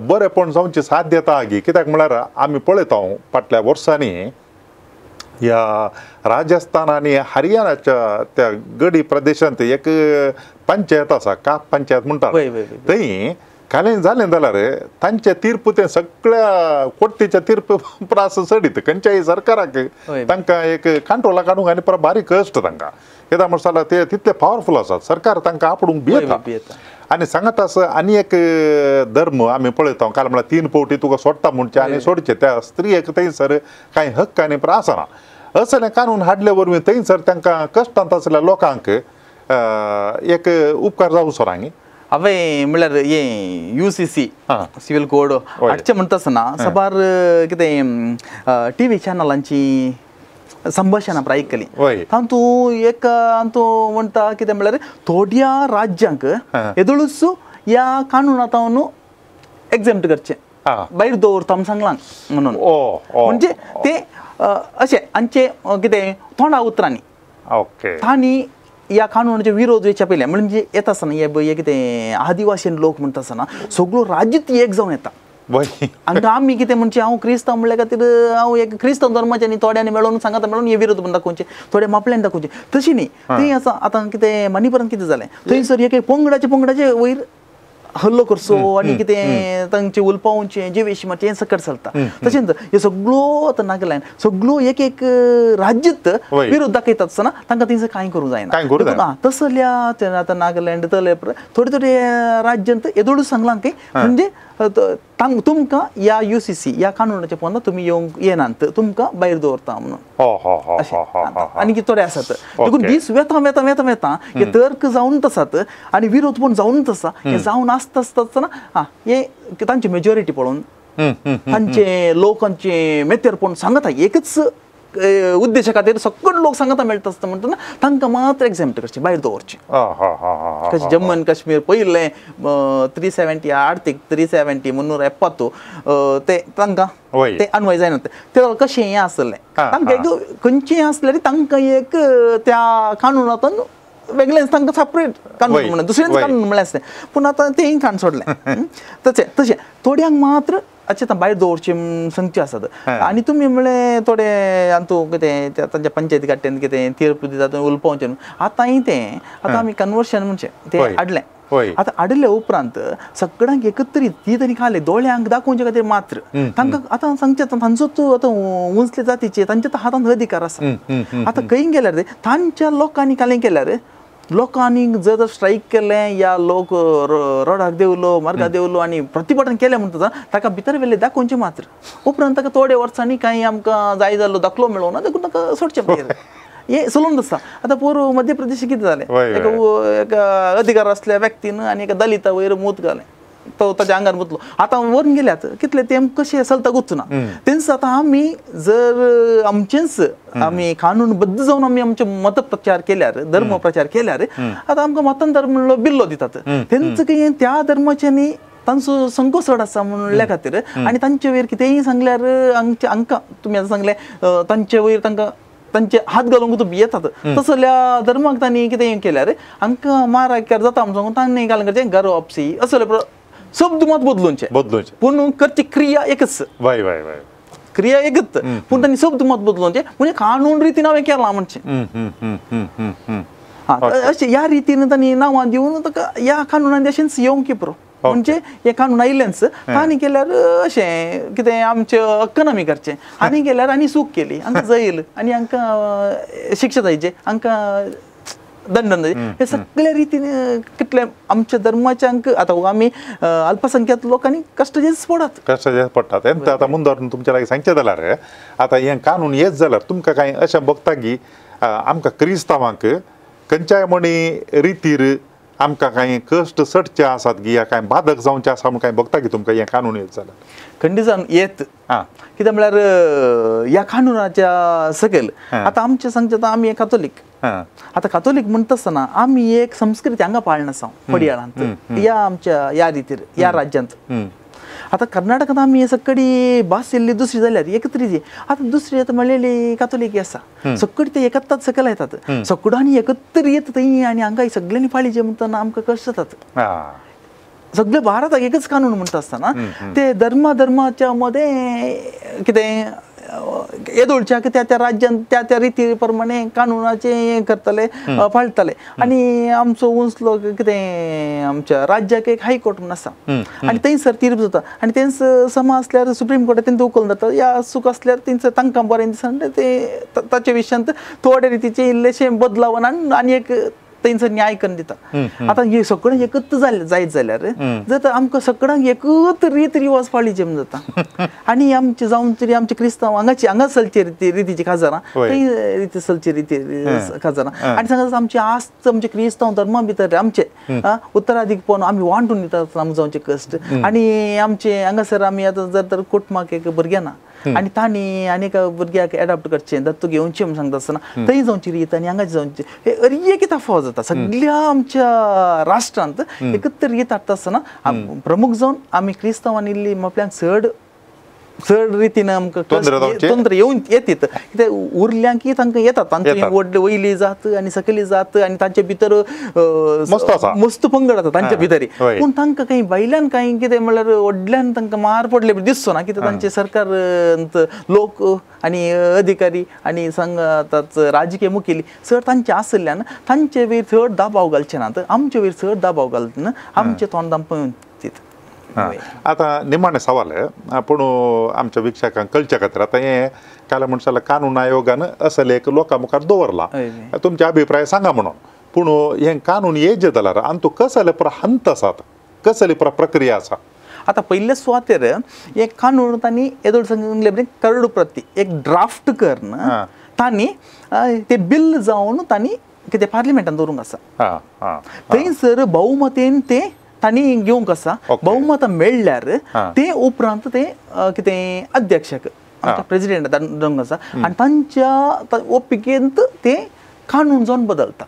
बरेंपण जावची साध्यता गी. कित्याक म्हळ्यार आमी पळयता फाटल्या वर्सांनी ह्या राजस्थान आनी हरियाणाच्या त्या गडी प्रदेशांत एक पंचायत आसा, काप पंचायत म्हणटात, थंय कालें जालें जाल्यार तांचे तीर्प ते सगळ्या कोर्तीच्या तीर्प प्रास चडीत खंयच्याय सरकाराक तांकां एक कंट्रोला काडूंक आनी परत बारीक कश्ट तांकां कित्याक म्हणटा ते तितले पावरफूल आसात, सरकार तांकां आपोवंक भियेता. आनी सांगत आसा आनी एक धर्म आमी पळयता काल म्हळ्यार 3 फावटी तुका सोडटा म्हणचें आनी सोडचें त्या स्त्रियेक थंयसर कांय हक्क आनी प्रास आसना. असलें कानून हाडले वरवीं थंयसर तांकां कश्टांत आसल्या लोकांक एक उपकार जावचो ना. हांवें म्हणल्यार हें UCC civil code हाडचें म्हणटा आसतना साबार कितें टीव्ही चॅनलांची संभाशणां आयकलीं, तातूंत एक तातूंत म्हणटा कितें म्हणल्यार थोड्या राज्यांक येदोळूच ह्या कानुनांत एक्झेम्प्ट करचें, भायर दवरता म्हूण सांगलां म्हणून, म्हणजे ते अशें हांचे कितें तोंडा उतरांनी तांणी ह्या कानुनाचो विरोध वयच्या पयलें म्हणजे येता आसतना हे कितें आदिवासी लोक म्हणटा आसतना सगळो राज्य एक जावन येता. हांगा आमी कितें म्हणजे हांव क्रिस्तांव म्हणल्या खातीर हांव एक क्रिस्तांव धर्माचे न्ही थोड्यांनी मेळोवन सांगता मेळोवन हे विरोध म्हण दाखोवचे, थोडे मापल्यान दाखोवचे, तशी न्ही. थंय आसा आतां कितें मणिपुरान कितें जालें थंयसर एक पंगडाचे पंगडाचे वयर हल्लो करचो आनी कितें तांचे उलपावचें जिवेश मारचें हें सकट चलता. तशेंच हे सगळो आतां नागालँड सगळो एक एक राज्यत विरोध दाखयता आसतना तांकां थंयसर कांय करूंक जायना. तसल्या आतां नागालँड तले थोडे थोडे राज्यांत येदोळूच सांगलां की म्हणजे तुमकां ह्या UCC ह्या कानुनाच्या पोंदा तुमी येवंक येनात, तुमकां भायर दवरता म्हणून आनी थोडे आसात. देखून दीस वेता वेता वेता वेता हे तर्क जावनच आसात आनी विरोध पण जावनच आसा. हे जावन आसता आसता आसतना आं हे तांची मेजॉरिटी पळोवन तांचे लोकांचे मेतेरपण सांगता एकच उद्देशा खातीर सगळे लोक सांगता मेळटा आसता म्हणटना तांकां मात्र एक्झेम्प्ट करचें, भायर दवरचें. कशें जम्मू आनी काश्मीर पयलें 370 आर्थीक 370 370 ते तांकां ते अन्वय जायना ते कशें हें आसलें तांकां एक खंयचें आसलें तांकां एक त्या कानुनांतून वेगळेंच तांकां सेपरेट कानून म्हणून दुसरेंच कानून म्हणलें आसलें, पूण आतां तेंय कान सोडलें. तशें तशें थोड्यांक मात्र अशें आतां भायर दवरचें सांगचें आसात. आनी तुमी म्हणलें थोडे हातूंत कितें तांच्या पंचायती काडटेन कितें तीर्प दितात उलपावचें, आतांय तें आतां आमी कन्वर्शन म्हणचें तें हाडलें. आतां हाडले उपरांत सगळ्यांक एकत्रीत ती तांणी खाले दोळ्यांक दाखोवचे खातीर मात्र तांकां आतां सांगचें तांचोच आतां उंचले जातीचे तांच्या हातांत अधिकार आसा. आतां खंय गेल्यार तांच्या लोकांनी कालें केल्यार लोकांनी जर स्ट्रायक केलें या लोक रोडाक देंवलो मार्गाक देंवलो आनी प्रतिपादन केलें म्हणटा ताका भितर व्हेलें दाखोवचें मात्र. उपरांत ताका थोडे वर्सांनी कांय आमकां जाय जाल्लो दाखलो मेळोना देखून ताका सोडचें भायर. हें चलून आसा. आतां पोरूं मध्य प्रदेश कितें जालें, एका अधिकार आसल्या व्यक्तीन आनी एका दलिता वयर मूत घालें, तो ताच्या आंगार मुतलो. आतां व्हरून गेल्यात कितले तेम कशें चलता ना. तेंच आतां आमी जर आमचेंच आमी कानूनबद्ध जावन आमी आमचे मत प्रचार केल्यार धर्म प्रचार केल्यार आतां आमकां मतांतर म्हणलो बिल्लो दितात. तेंच कितें त्या धर्माच्यानी तांचो संको चड आसा म्हणल्या खातीर आनी तांचे वयर कितेंय सांगल्यार हांकां तुमी आतां सांगलें तांचे वयर तांकां तांचे हात घालूंक तूं भियेतात तसल्या धर्माक तांणी कितें केल्यार हांकां मारायकार जाता म्हूण सांगून तांणी घालून करचें घर वापसी असले शब्द मात बदलूनचे बदलूनचे पूण करची क्रिया एकच. वय वय वय क्रिया एकच पूण तांणी शब्द मात बदलूनचे म्हणजे कानून रितीन हांवें केलां म्हणचें. हां अशें ह्या रितीन तांणी नांवां दिवन ताका ह्या कानुनान अशेंच येवंक पुरो म्हणजे हे कानून आयिल्लेंच तांणी केल्यार अशें कितें आमचें हक्कन आमी करचें आनी केल्यार आनी चूक केली हांकां जैल आनी हांकां शिक्षा जायचे हांकां दंडन जायचे हे सगळे रितीन कितले आमच्या धर्माच्या आतां आमी अल्पसंख्याक लोकांनी कश्ट पडत कश्ट पडटात. आतां मुंदर तुमच्या लागीं सांगचें जाल्यार आतां हें कानून येत जाल्यार तुमकां कांय अशें भोगता की आमकां क्रिस्तांवांक खंयच्याय म्हणी रितीर आमकां कांय कश्ट चडचे आसात की या कांय बाधक जावचे आसा म्हूण कांय भोगता की तुमकां हें कानून येत जाल्यार? खंडीत जावन येत. कितें म्हळ्यार ह्या कानुनाच्या सकयल आतां आमचें सांगचें आतां आमी कातोलीक. आतां कातोलीक म्हणटा आसतना आमी एक संस्कृती हांगा पाळण आसा पडियाळांत ह्या आमच्या ह्या रितीर ह्या राज्यांत. आतां कर्नाटकांत आमी सगळी भास इल्ली दुसरी जाल्यार एकत्रीत आतां दुसरी आतां म्हणलेली कातोलीक आसा सगळी ते एकत्रात सकयल येतात सगळ्यांनी एकत्र येत थंय आनी हांगा सगळ्यांनी पाळीचे म्हणटना आमकां कश्ट जातात. सगळे भारताक एकच कानून म्हणटा आसतना ते धर्मा धर्माच्या मदें कितें येदोळच्याक त्या त्या राज्यांत त्या त्या रिती प्रमाणे कानुनाचें हें करतले पाळटले. आनी आमचो उंचलो कितें आमच्या राज्याक एक हायकोर्ट म्हूण आसा आनी थंयसर तीर्प जाता आनी तेंच समा आसल्यार सुप्रीम कोर्टात तेंच उखल जाता या चूक आसल्यार तेंच तांकां बरें दिसना ते ताचे विशयांत थोडे रितीचे इल्लेशें बदलावन आनी एक थंयसर न्याय करून दिता. आतां हे सगळें एकत्र जालें जायत जाल्यार जर आमकां सगळ्यांक एकच रीत रिवाज पाळीचे म्हूण जाता. आनी आमचे जावन तरी आमचे क्रिस्तांव हांगाची हांगा चलचे रितीची खाजरां थंय रिती चलची रिती खाजरां आनी सांगा आमची आस्त आमचे क्रिस्तांव धर्मा भितर आमचे उत्तराधिकपण आमी वांटून दितात आमकां जावचे कश्ट. आनी आमचे हांगासर आमी आतां जर तर कुटुंबाक एक भुरगें ना आनी तांणी आनी एका भुरग्याक एडॉप्ट करचें दत्तू घेवचें म्हूण सांगता आसतना थंय जावची रीत आनी हांगा जावची हे अरी एक तफावत जाता सगळ्या आमच्या राष्ट्रांत एकत्र रीत हाडटा आसतना प्रमुख जावन आमी क्रिस्तांवांनी इल्ली आपल्याक चड चड रितीन आमकां तंत्र येवन येतात कित्याक उरल्यांकी तांकां येतात तांची व्हडली वयली जात आनी सकयली जात आनी तांचे भितर मस्त पंगड आसा तांच्या भितर. पूण तांकां कांय भायल्यान कांय कितें म्हणल्यार व्हडल्यान तांकां मार पडले दिसचो ना कित्याक तांचे सरकार लोक आनी अधिकारी आनी सांगतात राजकीय मुखेली चड तांचे आशिल्ल्यान तांचे वयर चड दबाव घालचे नात आमचे वयर चड दबाव घालतना आमचे तोंड आमकां दित. आतां निमाणें सवाल पूण आमच्या वीक्षकांक कळच्या खातीर आतां हें काल म्हणटा जाल्यार कानून आयोगान असले एक लोकां मुखार दवरला तुमचे अभिप्राय सांगा म्हणून. पूण हें कानून येजे जाल्यार आनी तो कसले पुरा हंत आसात कसली पुरा प्रक्रिया आसा? आतां पयले सुवातेर एक कानून तांणी येदोळ सांगलें करडू प्रती एक ड्राफ्ट करून तांणी ते बिल जावन तांणी कितें पार्लिमेंटान दवरूंक आसा थंयसर बहुमतीन ते तांणी घेवंक आसा. बहुमतां मेळ्ळ्यार ते उपरांत ते कितें अध्यक्षक आमच्या प्रेजिडेंट दवरूंक आसा आनी तांच्या ओपिकेंत ते कानून जावन बदलता.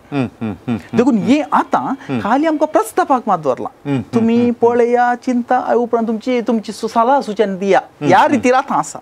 देखून हे आतां खाली आमकां प्रस्तापाक मात दवरला तुमी पळया चिंता उपरांत तुमची तुमची सलाह सुचन दिया ह्या रितीर आतां आसा.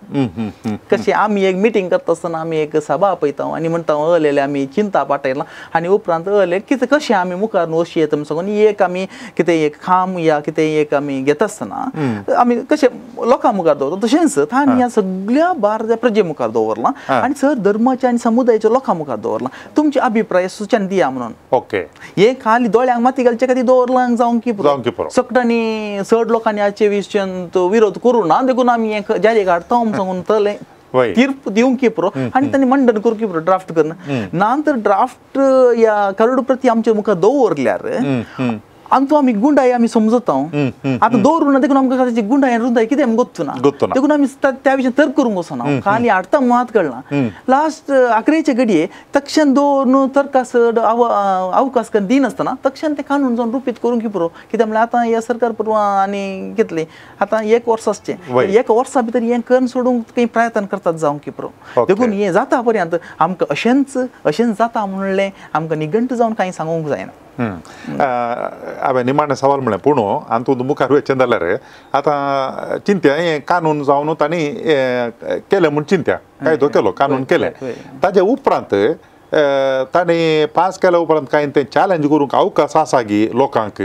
कशें आमी एक मिटींग करता आसतना आमी एक सभा आपयता आनी म्हणटा अलेले आमी चिंता पाठयला आनी उपरांत अले कितें कशें आमी मुखार वशी येता सांगून एक आमी कितें एक खाम या कितें एक आमी घेता आसतना आमी कशें लोकां मुखार दवरता तशेंच तांणी ह्या सगळ्या भारतीय प्रजे मुखार दवरलां आनी सर धर्माच्या आनी समुदायाच्या लोकां मुखार दवरलां. तुमचे अभिप्राय सुचन दिया म्हणून. ओके हे खाली दोळ्यांक माती घालचे खातीर दवरलां जावंक की पुरो सगळ्यांनी चड लोकांनी हाचे विशयांत विरोध करूं ना देखून आमी हें जारी काडटा सांगून तले तीर्प दिवंक की पुरो आनी तांणी मंडन करूंक की पुरो ड्राफ्ट करून ना तर ड्राफ्ट या करडू प्रती आमचे मुखार दवरल्यार आमचो आमी गुंडाय आमी समजता आतां दवरूं ना देखून आमकां ताची गुंडाय रुंदाय कितें आमकां गोत्तू ना देखून आमी त्या विशय तर्क करूंक वचना खाली हाडटा मात कळना लास्ट आखरेचे घडये तक्षण दवरून तर्का चड अवकाश करून दिनासतना तक्षण ते कानून जावन रुपीत करूंक की पुरो कित्याक म्हणल्यार आतां ह्या सरकार परवां आनी घेतली आतां एक वर्स आसचें एक वर्सा भितर हें करून सोडूंक काही प्रयत्न करतात जावंक की पुरो देखून हें जाता पर्यंत आमकां अशेंच अशेंच जाता म्हणलें आमकां निगंट जावन कांय सांगूंक जायना. हांवें निमाणें सवाल म्हणलें पूण आनी तूं मुखार वचचें जाल्यार आतां चिंत्या हें कानून जावन तांणी केलें म्हूण चिंत्या कायदो केलो कानून केलें ताजे उपरांत तांणी पास केल्या उपरांत कांय तें चॅलेंज करूंक अवकाश आसा गी लोकांक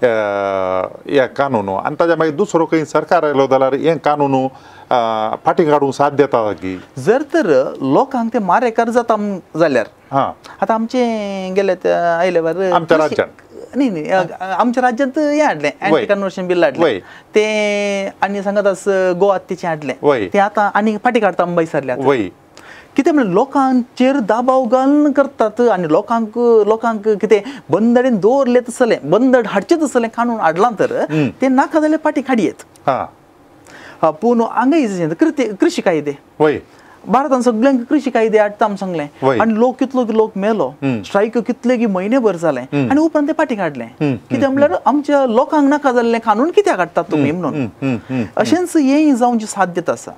ह्या कानून आनी ताज्या मागीर दुसरो खंय सरकार आयलो जाल्यार हें कानून फाटीं काडूंक साथ दिता गी जर तर लोकांक ते मारेकार जाता जाल्यार आतां आमचे गेले आयले आमच्या राज्यांत न्ही न्ही आमच्या राज्यांत हें हाडलें एंटी कन्वर्शन बील हाडलें तें आनी सांगत आस गोवा तिचें हाडलें तें आतां आनी फाटीं काडटा मुंबय सरल्या कितें म्हणल्यार लोकांचेर दबाव घालून करतात आनी लोकांक लोकांक कितें बंदडेन दवरलें तसलें बंदड हाडचें तसलें कानून हाडलां तर तें नाका जाल्यार फाटीं काडयेत. पूण हांगा कृशी कायदे भारतान सगळ्यांक कृशी कायदे हाडटा आमी सांगलें आनी लोक कितलो लोक मेलो स्ट्रायक कितले की म्हयने भर जालें आनी उपरांत ते फाटीं काडलें कित्याक म्हणल्यार आमच्या लोकांक नाका जाल्लें कानून कित्याक हाडटात तुमी म्हणून अशेंच हें जावची साध्यता आसा.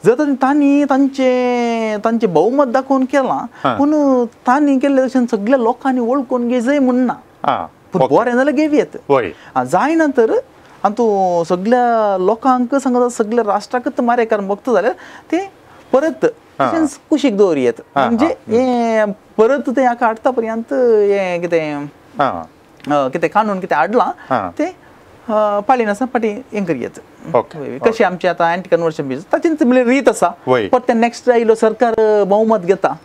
जर तांणी तांचे तांचें बहुमत दाखोवन केलां पूण तांणी केल्ले तशें सगळ्या लोकांनी वळखून घेजय म्हण ना पूण बरें जाल्यार घेवयेत जायना तर आनी तूं सगळ्या लोकांक सांगता सगळ्या राष्ट्राकच मारेकार बघता जाल्यार ते परत तशेंच कुशीक दवरयेत म्हणजे हें परत तें हाका हाडटा पर्यंत हें कितें कितें कानून कितें हाडलां तें पाळिनासतना फाटीं हें करयेत. कशें आमचें आतां एंटी कन्वर्शन बील ताचेंच म्हणल्यार रीत आसा परत तें नॅक्स्ट आयलो सरकार बहुमत घेता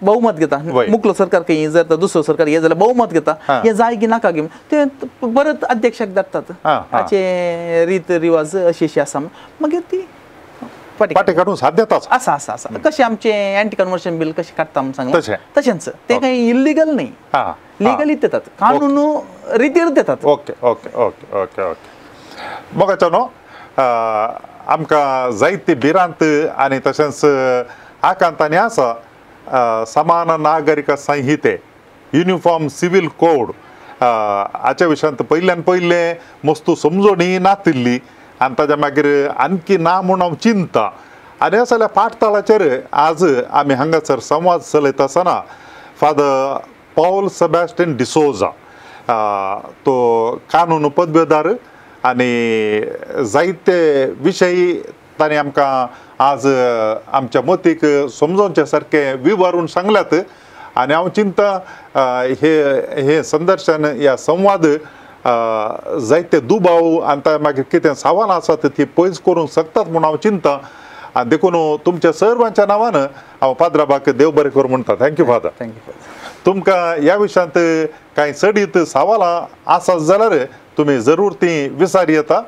बहुमत घेता मुखलो सरकार खंय जर दुसरो सरकार हे जाल्यार बहुमत घेता हे जाय की नाका की ते परत अध्यक्षाक धाडटात हाचे रीत रिवाज अशी अशी आसा मागीर ती फाटीं काडूंक साध्यता आसा आसा आसा कशें आमचें एंटी कन्वर्शन बील कशें काडटा आमी सांगलें तशेंच तें कांय इल्लिगल न्ही लिगली देतात कानून रितीर देतात. Okay okay okay okay okay मोगाचो न्हू आमकां जायती भिरांत आनी तशेंच आकांतांनी आसा समान नागरिक संहिते युनिफॉर्म सिव्हील कोड हाच्या विशयांत पयल्यान पयलें मस्तू समजणी नातिल्ली आनी ताज्या मागीर आणखी ना म्हूण हांव चिंता आनी अशें जाल्यार पाठताळाचेर आज आमी हांगासर संवाद चलयता आसतना फादर पॉल सेबॅस्टियन डिसोजा तो कानून पदवेदार आनी जायते विशयी ताणें आमकां आज आमच्या मतीक समजोवचे सारकें विवरून सांगल्यात आनी हांव चिंता हे हे संदर्शन ह्या संवाद जायते दुबाव आनी ताच्या मागीर कितें सवालां आसात ती पयस करूंक शकतात म्हूण हांव चिंता आनी देखून तुमच्या सर्वांच्या नांवान हांव पाद्राबाक देव बरें करूं म्हणटा. Thank you father. Thank you. तुमकां ह्या विशयांत कांय चडीत सवालां आसात जाल्यार तुमी जरूर ती विचार येता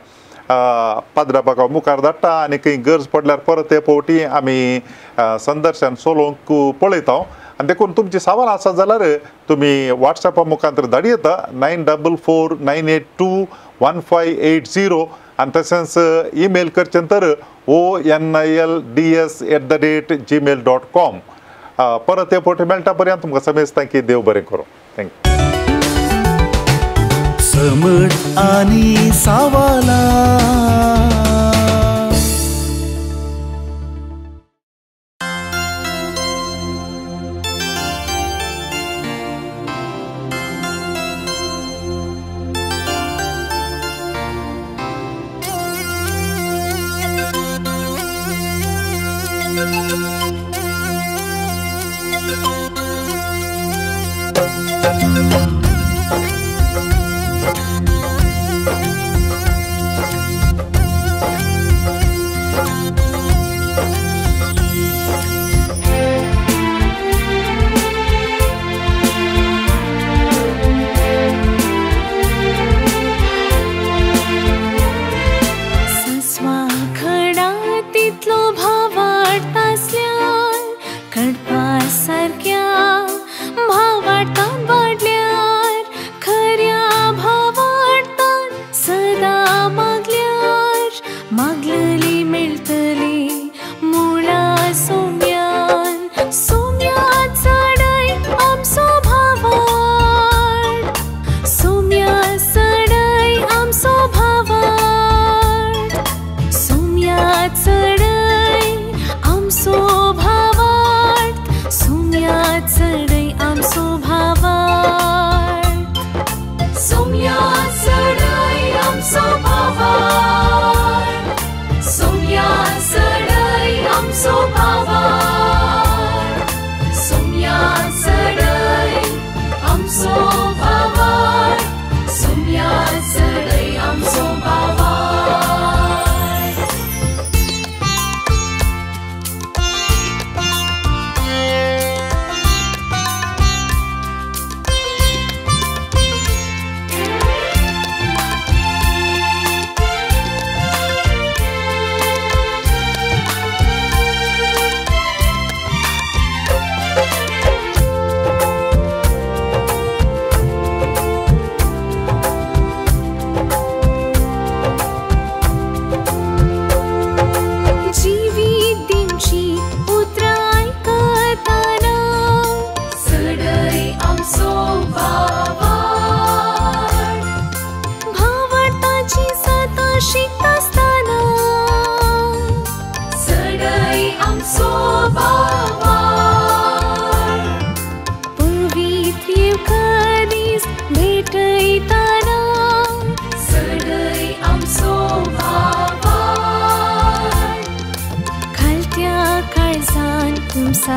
पाद्राबाक मुखार धाडटा आनी खंय गरज पडल्यार परत ते फावटी आमी संदर्शन चलोवंक पळयता आनी देखून तुमची सवाल आसा जाल्यार तुमी वॉट्सॅपा मुखार धाड येता 944982 1580 आनी तशेंच ईमेल करचें तर onilds@gmail.com. परत ते फावटी मेळटा पर्यंत तुमकां समेस्तांक की देव बरें करूं. Thank you. समज आनी सावाला.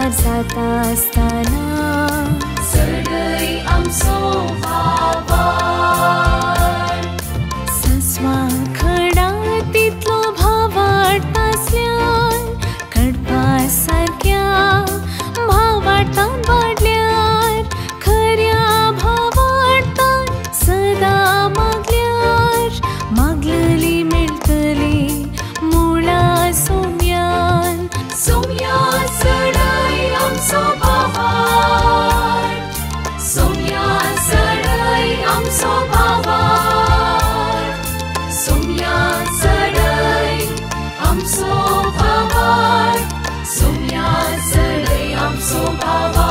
काबार जाता आसतना चडय आमचो भावार्थ सस्वा खडा तितलो भावार्थ आसल्यार कडपा सारक्या भावार्थान वाडल्यार खऱ्या भावार्थान सदां मागल्यार मागलली मेळटली मुळा सोम्यान सोम्या चडय आमचो भावार्थ सोम्या चडय आमचो भावार्थ सोम्या चडय आमचो भावार्थ सोम्या चडय आमचो भावार्थ.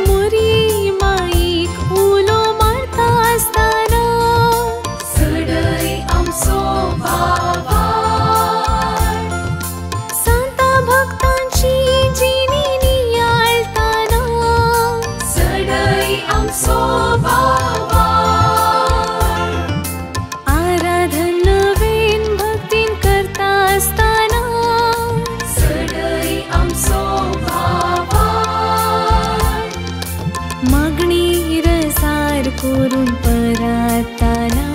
मोरी माईक उलो मारता आसतना चडय आमचो भावार्थ सांता भक्तांची जिणी नियाळताना चडय आमचो भावार्थ आराधन नवीन भक्तीन करता आसतना चडय आमचो भावार्थ मागणी रसार करून परातना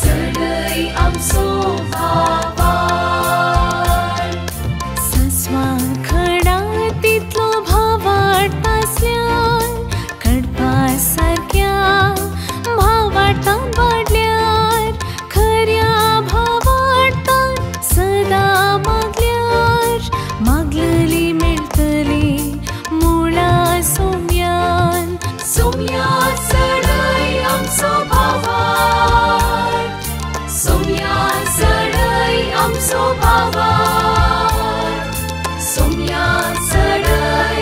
चडय आमचो भावार्थ सस्वा खडा तितलो भावार्थ आसल्यार कडपा सारक्या भावार्थान वाडल्यार खऱ्या भावार्थान सदां मागल्यार मागलली मेळटली मुळा सोम्यान सोम्या चडय आमचो भावार्थ सोम्या चडय आमचो भावार्थ सोम्या चडय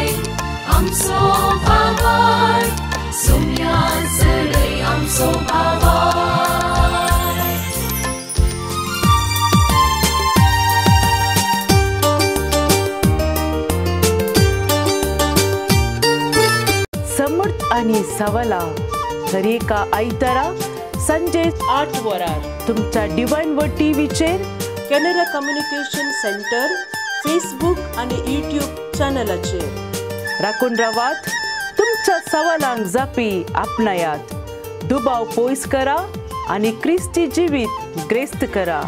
आमचो भावार्थ सोम्या चडय आमचो भावार्थ. समर्थ आणि सवला दरेका आयतारा संजे 8 वरार तुमच्या डिवाइन वर्ड टीव्हीचेर कॅनरा कम्युनिकेशन सेंटर फेसबुक आणि यूट्यूब चॅनलाचेर राखून रावात. तुमच्या सवालांक जापी आपणायात, दुबाव पयस करा आणि क्रिस्ती जिवीत ग्रेस्त करा.